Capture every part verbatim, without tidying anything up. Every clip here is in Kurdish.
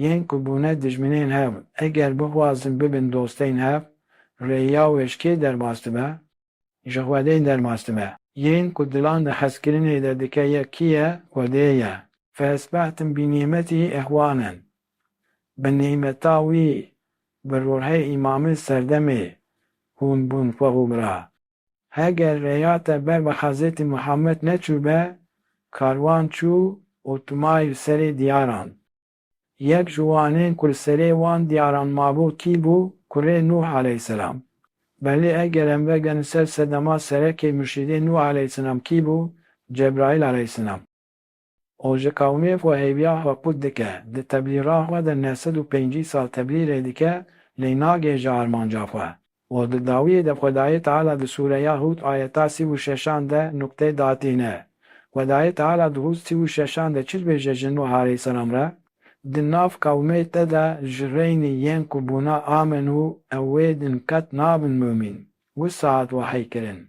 yên ku bûne dijminên hev, eger bixwazin bibin dostên hev, rêya wê ji kê derbas dibe? Ji Xwedê derbas dibe. Yên ku dilan di hezkirinê de dike yek kî ye? Xwedê ye. Feesbehtum bi nîmetî îxwanen. Bi nîmeta wî, bi ruhê Îmamê Serdemê hûn bûn xwe û bira. Heger rêya te ber bi Hezretî Muhammed neçûbe, karwan çû û tu mayî li serê diyaran. Yek ji wanên ku li serê wan diyaran mabû kî bû? Kurê Nûh aleyhisselam. Belê eger em vegerin ser sedema serekê murşîdê Nûh aleyhisselam kî bû? Cebraîl aleyhisselam. Û ji qewmê xwe hêviya xwe qut dike, di teblîxa xwe de neh sed û pêncî sal teblîgê dike, lê nagihêje armanca xwe. Û di dawiyê de Xwedayê Teala di sûreya Hûd ayeta sî û şeşan de nuqteyê datîne. Xwedayê Teala di Hûd sî û şeşan de çi dibêje ji Nûh aleyhisselam re? Di nav qewmê te de ji reynî yên ku bûna amin û ew wê din qet nabin mumîn. Wi saet wehî kirin.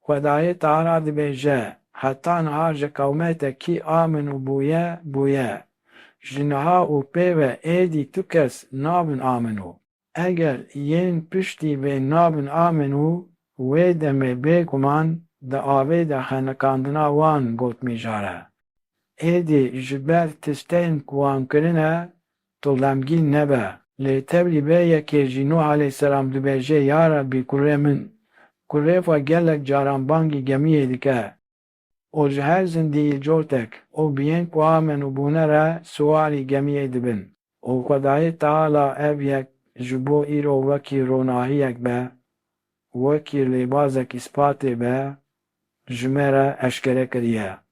Xwedayê Teala dibêje, heta niha ji qewmê te kî amin û bûye, bûye. Ji niha û pê ve êdî tu kes nabin amin û. Eger yên piştî vê nabin amin û wê demê bêguman di avê de xeniqandina wan got mijare. Êdî ji ber tiştên ku wan kirine, tu xemgîn nebe. Lê tevlî vê yekê jî Nûh aleyhisselam dibêje, ya Rebbî, kurê min, kurê xwe gelek caran bangî gemiyê dike. Û ji her zindî yî cortek û bi yên ku amin û bûne re siwarî gemiyê dibin. Û Xwedayê Teala ev yek ji bo îro wekî ronahiyek be, wekî rêbazek îspatê be, ji me re eşkere kiriye.